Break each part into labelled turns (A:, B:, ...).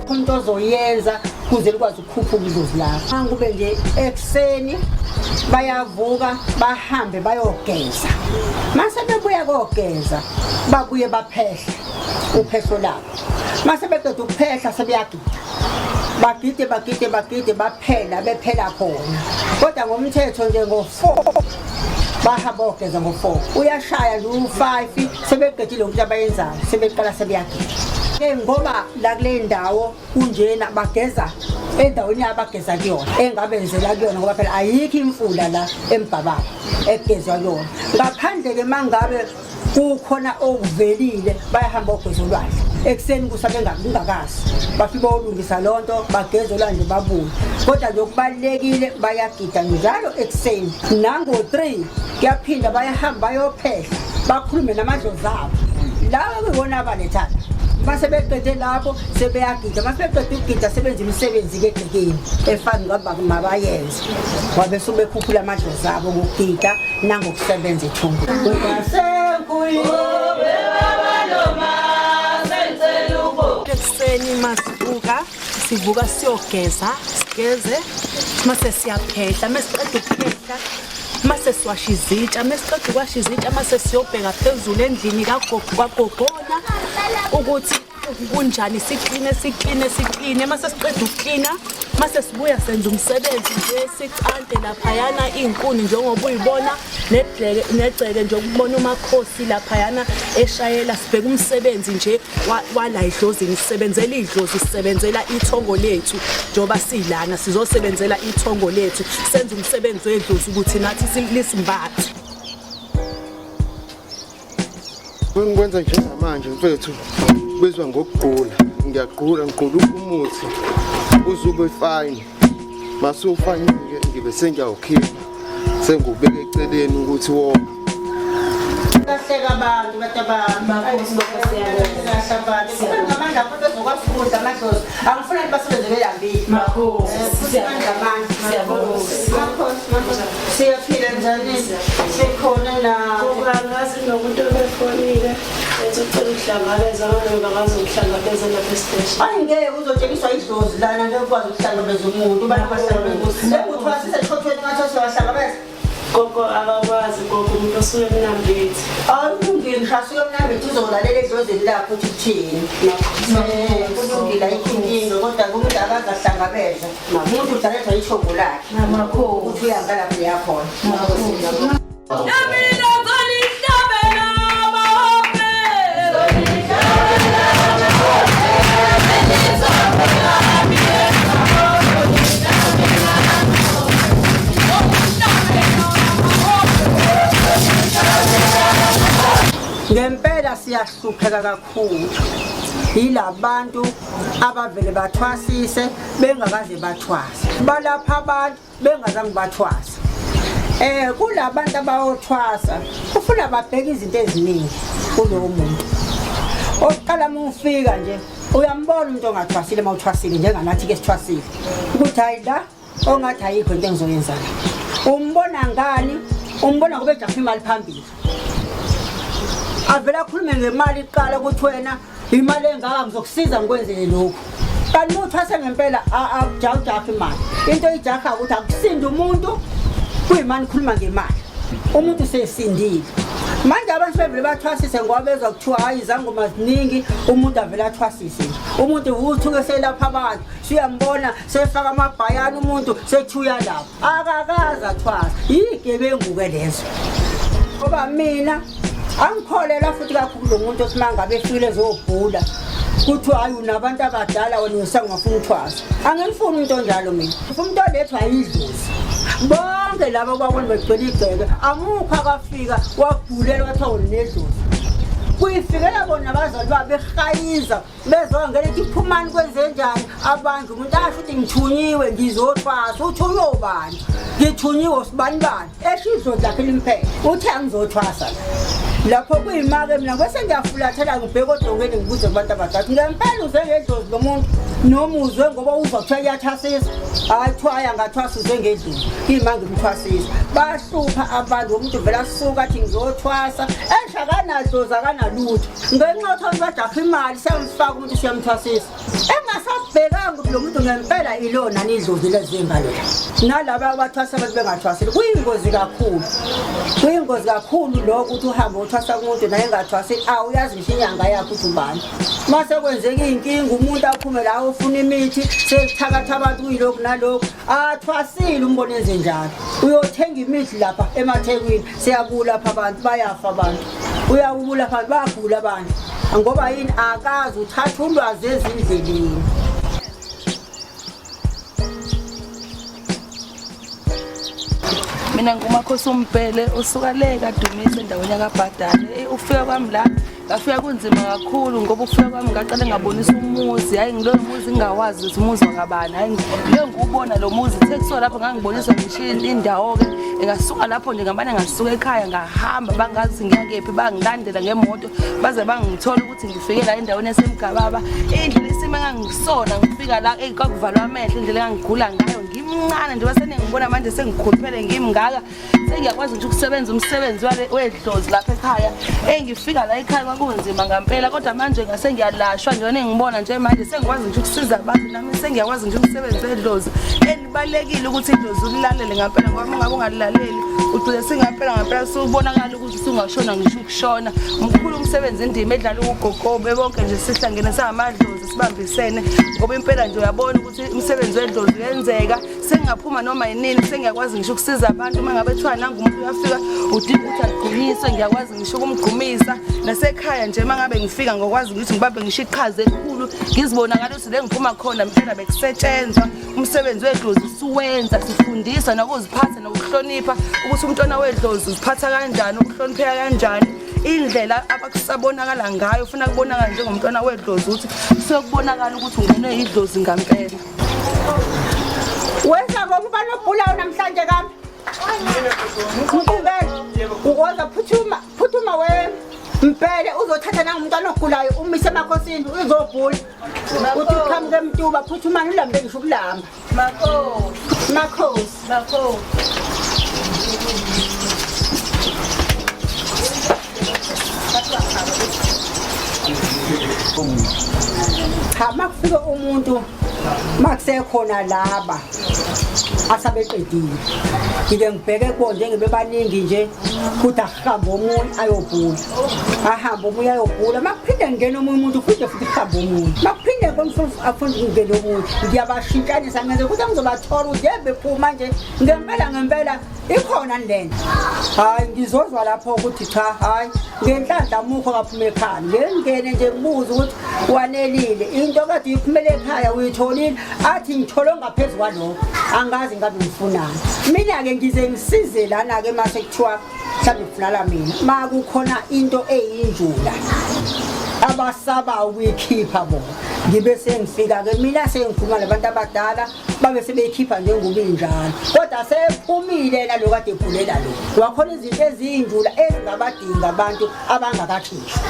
A: Into ozoyenza kuze likwazi ukukhuphuka idlozi lakho, kube nje ekuseni bayavuka bahambe bayogeza. Mase bebuya kogeza, babuye baphehle uphehlo labo. Mase beqeda ukuphehla, sebeyagida, bagide, bagide, bagide, baphela bephela khona. Kodwa ngomthetho nje, ngo-4 bahamba ogeza, ngo-4 uyashaya nje u-5, sebeqedile ukuthi abayenzayo, sebeqala sebeyagida ke, ngoba la kule ndawo kunjena, bageza endaweni abageza kuyona, engabenzela kuyona, ngoba phela ayikho imfula la eMgababa egezwa kuyona, ngaphandle-ke mangabe kukhona okuvelile, bayahamba ogeza olwandle ekuseni kusabe kungakazi, bafike bolungisa loo nto, bageze olwandle, babuye. Kodwa nje okubalulekile, bayagida njalo ekuseni, nango-3 kuyaphinda, bayahamba bayophehla, bakhulume namadlozi abo lawo ekuyibona abalethana. Mase beqede lapho, sebeyagida. Mase beqede ukugida, sebenza imisebenzi-ke egcekeni efana ngoba mabayenze, wabe sebekhuphula amadlozi abo ngokugida nangokusebenza ethungu.
B: Ekuseni masivuka, sivuka siyogeza, sigeze, mase siyaphehla. Mesiqeda ukuphehla, mase siwasha izitsha. Mesiqeda ukwasha izitsha, mase siyobheka phezulu endlini kagogo kwagogona ukuthi kunjani, sikline, sikline, sikline. Mase siqeda ukuklina, mase sibuya senza umsebenzi nje, sicante laphayana iy'nkuni njengoba uyibona, negceke nje ukubona umakhosi laphayana eshayela. Sibheka umsebenzi nje wala idlozini, sisebenzela idlozi, sisebenzela ithongo lethu. Njengoba silana sizosebenzela ithongo lethu, senze umsebenzi wedlozi ukuthi nathi lisimbathe.
C: Engikwenza njengamanje, mfethu, kubizwa ngokugqula. Ngiyagqula, ngigqula umuthi uze ube fine. Masuwufayini-ke, ngibe sengiyawukhipha, sengiwubeka eceleni ukuthi wome.
A: Bahleka abantu, bantu abami, abantu ngamandla abantu bezokwazi ukudla amadlozi. Angifuni ukuthi basebenze belambile. Futhi amandla abantu. Makhosi, siyaphila njani? Sikhona la.
D: Angazi nomuntu obefonile ethi ucela ukuhlangabeza, noma bakazokuhlangabeza lapha esiteshi.
A: Ayi, ngeke, uzotshengiswa idlozi lana, ngeke ukwazi ukuhlangabeza umuntu. Abantu bahlangabeza ekuthwasisa eshothweni, ngathi siyabahlangabeza.
D: Gogo, akakwazi gogo, umuntu osuke eMnambithi.
A: Awulungile, ngisho asuke eMnambithi, uzolalela edlozini lakho ukuthi kuthini. Kulungile, ayikho inkinga, kodwa umuntu akaze ahlangabeze umuntu, udlalethwa ithongo lakhe ukuthi uyangalapho uyakhona.
B: Mina zolihlabela amahophe.
A: Ngempela siyahlupheka kakhulu yilabantu abavele bathwasise bengakaze bathwase, balapha abantu bengazange bathwase. Kulabantu abayothwasa, ufuna babheke izinto eziningi kulowo muntu. Oqala uma ufika nje, uyambona umuntu ongathwasile uma uthwasile, njenganathi ke sithwasile, ukuthi hayi, la ongathi ayikho into engizoyenza la. Umbona ngani? Umbona ngoba ejaha imali phambili, avele akhulume ngemali kuqala, ukuthi wena imali engaka ngizokusiza ngikwenzele lokhu. Kanti uma uthwase ngempela, akujawujaha imali. Into ijaha ukuthi akusinde umuntu, kuyimani khuluma ngemali, umuntu usesindile. Manje abantu bevele bathwasise ngoba bezwa kuthiwa hayi, izangoma ziningi. Umuntu avele athwasise nje, umuntu uthuke selapha abantu, suyambona sefaka amabhayana, umuntu sethuya lapho, akakaze athwasa. Yigebengu-ke lezo, ngoba mina angikholelwa futhi kakhulu lo muntu othi uma ngabe efile ezobhula, kuthiwa hayi, unabantu abadala wena, usangafuna uthwasa. Angimfuni umuntu onjalo mina, ngifuna umuntu olethwa yidlozi. Bonke laba kwabona begcwele igceke, amukho akafika wabhulelwa kwathiwa unedlozi. Kuyifikela bona abazali babo behayiza, bezongena ethi phumani, kwenze njani abantu. Umuntu asho ukuthi ngithunyiwe, ngizothwasa. Uthunywe ubani? Ngithunyiwe usibani bani, esho idlozi lakhe limphele, uthi angizothwasa la. Lapho kuyima-ke mina bese ngiyafulathela, ngibheke odongeni, ngibuze kubantu abadala, ngempela uze ngedlozi lo muntu noma uzwe ngoba uzwa kuthiwa iyathasisa? Hayi, kuthiwa hayi, angathwasa, uze ngedlozi. Kuyima ngimthwasisa. Bahlupha abantu, umuntu vele asuka athi ngizothwasa, esho akanadlozi, akanalutho, ngenxa yokuthi abantu bajaha imali. Siyamfaka umuntu, siyamthwasisa, engasabheki. Akubhekanga ukuthi lo muntu ngempela ilona nidlozi lezingalo la. Nalaba abathwasa abantu bengathwasile kuyingozi kakhulu. Kuyingozi kakhulu lokho ukuthi uhambe uthwasa kumuntu naye engathwasile awuyazi ngisho inyanga yakhe ukuthi ubani. Mase kwenzeka iy'nkinga umuntu aphume la ufuna imithi sekuthakatha abantu kuyilokhu nalokhu athwasile umbone enze njalo. Uyothenga imithi lapha emaThekwini siyabula lapha abantu bayafa abantu. Uyawubula abantu bayagula abantu. Ngoba yini akazi uthatha ulwazi ezindleleni.
D: Mina ngumakhosi uMbhele usuka le kaDumisa endaweni yakabhadane. Ufika kwami la ngafika kunzima kakhulu ngoba ufika kwami ngaqale ngabonisa umuzi. Hhayi ngiloyo muzi ngingawazi ukuthi umuzi wakabani. Hhayi leyo ngiwubona lo muzi kuthe kusuka lapho ngangiboniswa ngisho indawo-ke. Ngasuka lapho nje ngamane ngasuka ekhaya ngahamba bangazi ngiyakephi bangilandela ngemoto baze bangithola ukuthi ngifike la endaweni yasemgababa. Indlela isimo engangisona ngifika la eyi kwakuvalwa amehlo indlela engangigula ngayo ngimncane nje base ningibona manje sengikhuluphele ngimngaka sengiyakwazi nje ukusebenza umsebenzi wedlozi lapha ekhaya. Eyi ngifika la ekhaya kwakunzima ngampela kodwa manje ngase ngiyalashwa nje ningibona nje manje sengikwazi nje ukusiza abantu nami sengiyakwazi nje umsebenzi wedlozi. Elibalulekile ukuthi idlozi ulilalele ngampela ngoba uma ngabe ungalilaleli ugcine singampela ngampela subonakala ukuthi usungashona ngisho ukushona. Mkhulu umsebenzi indima edlala ugogo bebonke nje sihlangene singamadlozi sibambisene ngoba impela nje uyabona ukuthi umsebenzi wedlozi uyenzeka sengingaphuma noma yinini sengiyakwazi ngisho ukusiza abantu uma ngabe kuthiwa nangu umuntu uyafika udinga ukuthi agqunyiswe ngiyakwazi ngisho ukumgqumisa nasekhaya nje uma ngabe ngifika ngokwazi ukuthi ngibambe ngisho iqhaza elikhulu ngizibonakala ukuthi le ngiphuma khona impela bekusetshenzwa umsebenzi wedlozi siwenza sifundisa nokuziphatha nokuhlonipha ukuthi umntwana wedlozi uziphatha kanjani ukuhlonipheka kanjani indlela abakusabonakala ngayo ufuna kubonakala njengomntwana wedlozi ukuthi siyokubonakala ukuthi ungenwe yidlozi ngampela.
A: Wenza ngoba ubani ogulayo namhlanje kami? Mqumbele, uwoza phuthuma, phuthuma we Mbhele uzothatha nangumntwana ogulayo umise emakhosini uzobhula. Uthi uqhamuke emtuba phuthumani ulambe ngisho ukulamba.
D: Makhosi.
A: Makhosi.
D: Makhosi.
A: Cha makufika umuntu makusekhona laba asabeqedile ngike ngibheke kubo nje ngibebaningi nje kuthi akuhambe omunye ayobhula ahambe omunye ayobhula makuphinde ngene omunye umuntu kuphinde futhi kuhambe omunye makuphinde afunde kungene omunye ngiyabashintshanisa ngenze ukuthi angizobathola ukuthi bephuma nje ngempela ngempela ikhona lento hayi ngizozwa lapho ukuthi cha hayi ngenhlanhla mukho kaphuma ekhaya ngengene nje ngibuze ukuthi wanelile into kade uyiphumele ekhaya uyitholile athi ngithole ngaphezu kwalokho angazi ngabe ngifunani mina-ke ngize ngisize lana-ke mase kuthiwa mhlawumbe kufunala mina ma kukhona into eyinjula abasaba ukuyikhipha bona ngibe sengifika-ke mina sengikhuluma nabantu abadala babe sebeyikhipha njengoba injalo kodwa sephumile yena lo kade egulela lo wakhona izinto eziyinjula ezingabadinga abantu abangakakhishwa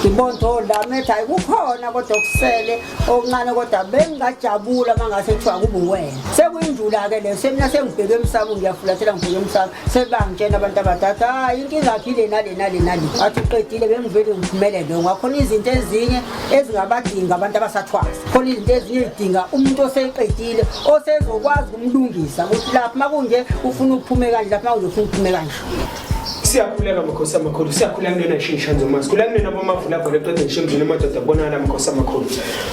A: ngibona la methi hayi kukhona kodwa okusele okuncane kodwa bengingajabula uma ngase kuthiwa kube uwena sekuyinjula-ke leyo semina sengibheke emsamo ngiyafulathela ngibheke emsamo sebangitshena abantu abadala hayi inkinga yakhe ile nale nale nale athi uqedile bengivele ngiphumele lo ngakhona izinto ezinye ezingabadinga abantu abasathwasa khona izinto ezinye ezidinga umuntu oseqedile osezokwazi ukumlungisa ukuthi lapha makunje ufuna uphume kanje lapha makunje ufuna uphume kanje.
E: Siyakhuleka makhosi amakhulu, siyakhuleka kunina ngisho nzomazi. Khuleka kunina bomavula vele qede ngisho emzini amadoda kubonakala makhosi amakhulu.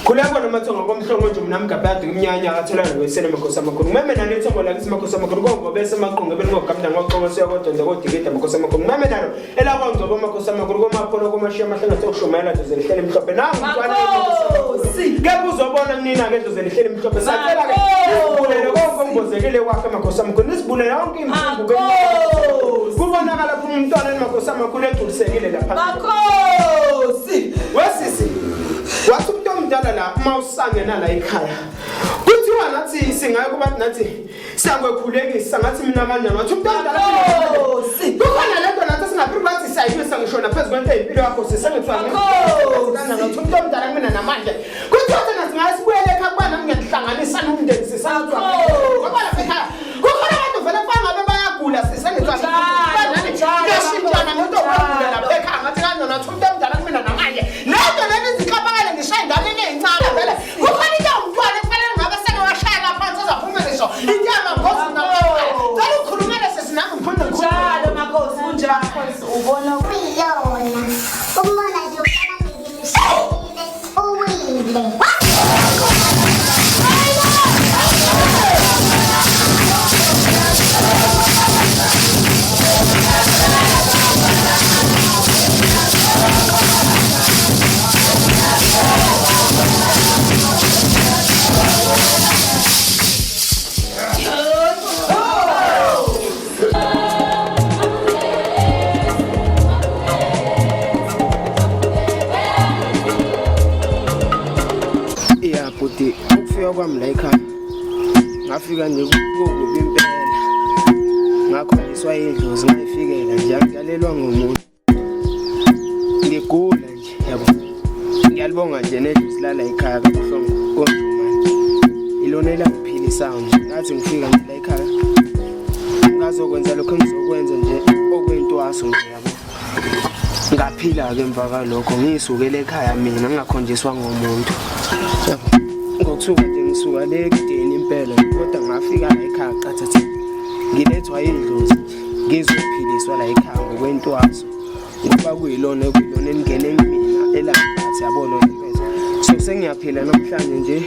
E: Khuleka kona mathongo komhlongo nje mina mgabhe ade kumnyanya akatholana noyisele makhosi amakhulu. Ngimeme nalo ithongo lakithi makhosi amakhulu kongobe semaqongo ebeni ngogamda ngoxoko siya kodonda kodikida makhosi amakhulu. Ngimeme nalo elakwangcobo makhosi amakhulu komapholo komashiya amahlanga sokushumayela dlozi lihlele mhlophe. Nangu umntwana makhosi amakhulu. Kepha uzobona kunina ke dlozi lihlele mhlophe. Sacela ke nisibulele konke okungozekile kwakhe makhosi amakhulu. Nisibulele yonke imvimbo kubonakala phuma umntwana emakhosi amakhulu egculisekile lapha.
D: Makhosi.
E: Wesisi wathi umuntu omdala la uma usangena la ekhaya kuthiwa nathi singaye kubantu nathi siyakwekhulekisa ngathi mina kanjani wathi umuntu omdala
D: Makhosi.
E: kukhona lento nathi singaphiri bathi siyayilwisa ngisho naphezu kwento eyimpilo yakho sisengithiwa
D: Makhosi.
E: wathi umuntu omdala kumina namanje kuthiwa thina singaye sibuyele ekhaya kuba nami ngiyanihlanganisa nomndeni sisangithiwa
D: Makhosi.
E: ngoba lapha ekhaya kukhona abantu vele kufana ngabe bayagula sisengithiwa
D: Kunjalo,
E: ngiyashintshana ngento
D: kunjalo.
E: ogula lapha ekhaya ngathi kanjani wathi umuntu omdala kumina namanje lento lena izinhlabakale ngisho ey'nganeni ey'ncane vele kukhona into ewumntwana Ukufika kwami la ekhaya ngafika nje kukubi impela, ngakhonjiswa idlozi, ngayifikela nje, angiyalelwa ngomuntu, ngigula nje yabo. Ngiyalibonga nje nedlozi lala ekhaya kabuhlungu konjumane, ilona elangiphilisayo nje. Ngathi ngifika nje la ekhaya ngazokwenza lokho engizokwenza nje okwentwaso nje yabo, ngaphila-ke emva kalokho. Ngiyisukele ekhaya mina ngingakhonjiswa ngomuntu yabo, ngokusuka nje ngisuka le kudeni impela, kodwa ngafika la ekhaya qathatha ngilethwa idlozi ngizophiliswa la ekhaya ngokwentwaso, ngoba kuyilona ekuyilona elingene kumina elangathi yabo lona mfethu. So sengiyaphila namhlanje nje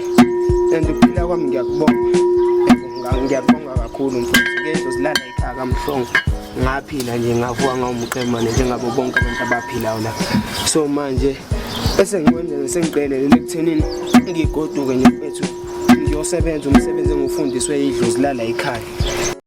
E: and ukuphila kwami ngiyakubonga, ngiyakubonga kakhulu mfethu ngedlozi lala ekhaya kaMhlongo. Ngaphila nje, ngavuka ngawumqemane njengabo bonke abantu abaphilayo la. So manje esengikwenza sengiqelelele ekuthenini ngigoduke nje mfethu, ngiyosebenza umsebenzi engifundiswe idlozi lala ekhaya.